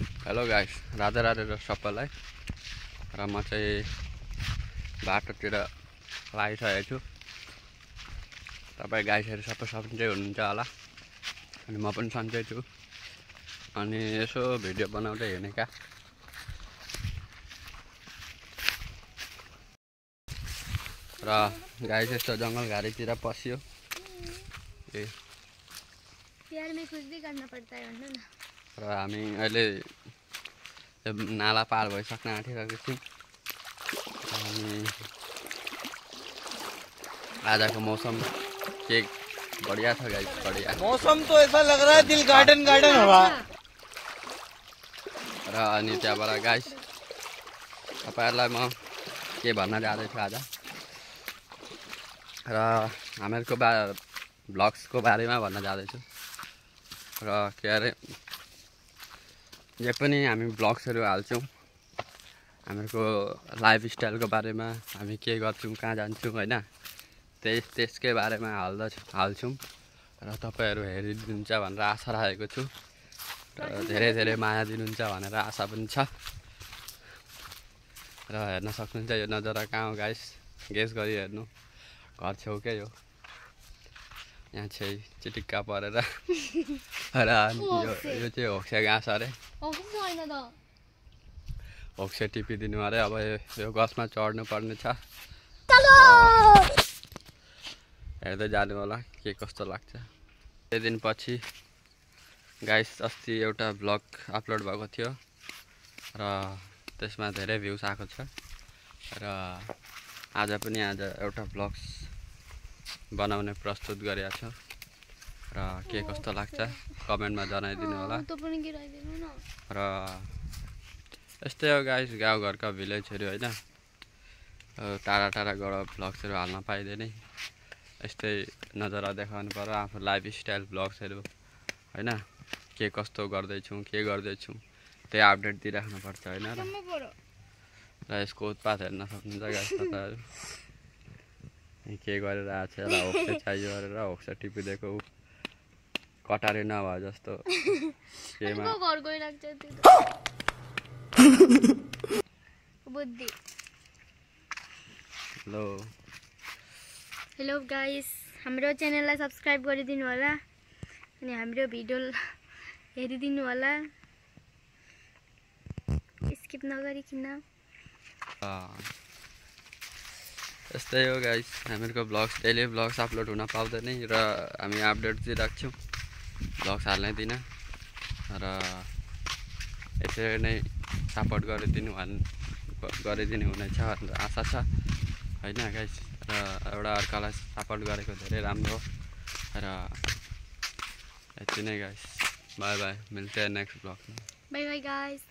Hello guys, Radhe Radhe र सबैलाई। र म चाहिँ बाटोतिर लागिसकेको छु। तपाईँ गाइसहरू सबै सन्चै हुनुहुन्छ होला, अनि म पनि सन्चै छु। अनि यसो भिडियो बनाउँदै हिँडेका। र गाइस यस्तो जङ्गल घारीतिर पस्यो। प्यार में कुछ भी करना पड़ता है भन्नु न। र हामी अहिले नाला पार भइसक्न आँटिसकेको छौँ। अनि आजको मौसम के बढिया छ गाइस, बढिया। मौसम तो ऐसा लग रहा है दिल गार्डन गार्डन हो रहा है। र अनि त्यहाँबाट गाइस तपाईहरुलाई म के भन्न जाँदैछु आज। र हामीहरूको भ्लग्सको बारेमा भन्न जाँदैछु। र के अरे जे पनि हामी भ्लग्सहरू हाल्छौँ, हामीहरूको लाइफस्टाइलको बारेमा, हामी के गर्छौँ, कहाँ जान्छौँ होइन, त्यसकै बारेमा हाल्छौँ। र तपाईहरु हेरिदिनुहुन्छ भनेर आशा राखेको छु। र धेरै धेरै माया दिनुहुन्छ भनेर आशा पनि छ। र हेर्न सक्नुहुन्छ यो नजारा कहाँ हो गाइस, गेस गरी हेर्नु। घर छेउकै हो, यहाँ चाहिँ चिटिक्का परेर। र यो चाहिँ होक्से घाँस अरे, होक्से टिपिदिनु अरे। अब यो गछमा चढ्नु पर्ने छ। हेर्दै जानु होला के कस्तो लाग्छ। केही दिनपछि गाइस अस्ति एउटा भ्लग अपलोड भएको थियो र त्यसमा धेरै भ्युज आएको छ। र आज एउटा भ्लग्स बनाउने प्रस्तुत गरेको छु। र के कस्तो लाग्छ कमेन्टमा जनाइदिनु होला। र यस्तै हो गाइस, गाउँघरका भिलेजहरू होइन, टाढा टाढा गएर भ्लग्सहरू हाल्न पाइँदैन। यस्तै नजारा देखाउनु पर्यो, आफ्नो लाइफस्टाइल भ्लग्सहरू होइन, के कस्तो गर्दैछौँ, के गर्दैछौँ त्यही अपडेट दिइराख्नुपर्छ होइन। र यसको उत्पाद हेर्न सक्नुहुन्छ गाइस तपाईँहरू। के गरेर आएको छ, यसलाई होक्से चाहियो गरेर होक्से टिपिदिएको कटारी नभए जस्तो केमा बुद्धि। हेलो गाइस, हाम्रो च्यानललाई सब्स्क्राइब गरिदिनु होला, अनि हाम्रो भिडियो हेरिदिनु होला स्किप नगरिकिन। यस्तै हो गाइस, हामीहरूको भ्लग्स डेली भ्लग्स अपलोड हुन पाउँदैन र हामी अपडेट दिइराख्छौँ, भ्लग्स हाल्नै दिन। र यसरी नै सपोर्ट गरिदिनु हुनेछ भनेर आशा छ होइन गाइस। र एउटा अर्कालाई सपोर्ट गरेको धेरै राम्रो हो। र यति नै गाइस, बाई बाई, मिल्छ नेक्स्ट भ्लगमा। Bye bye guys.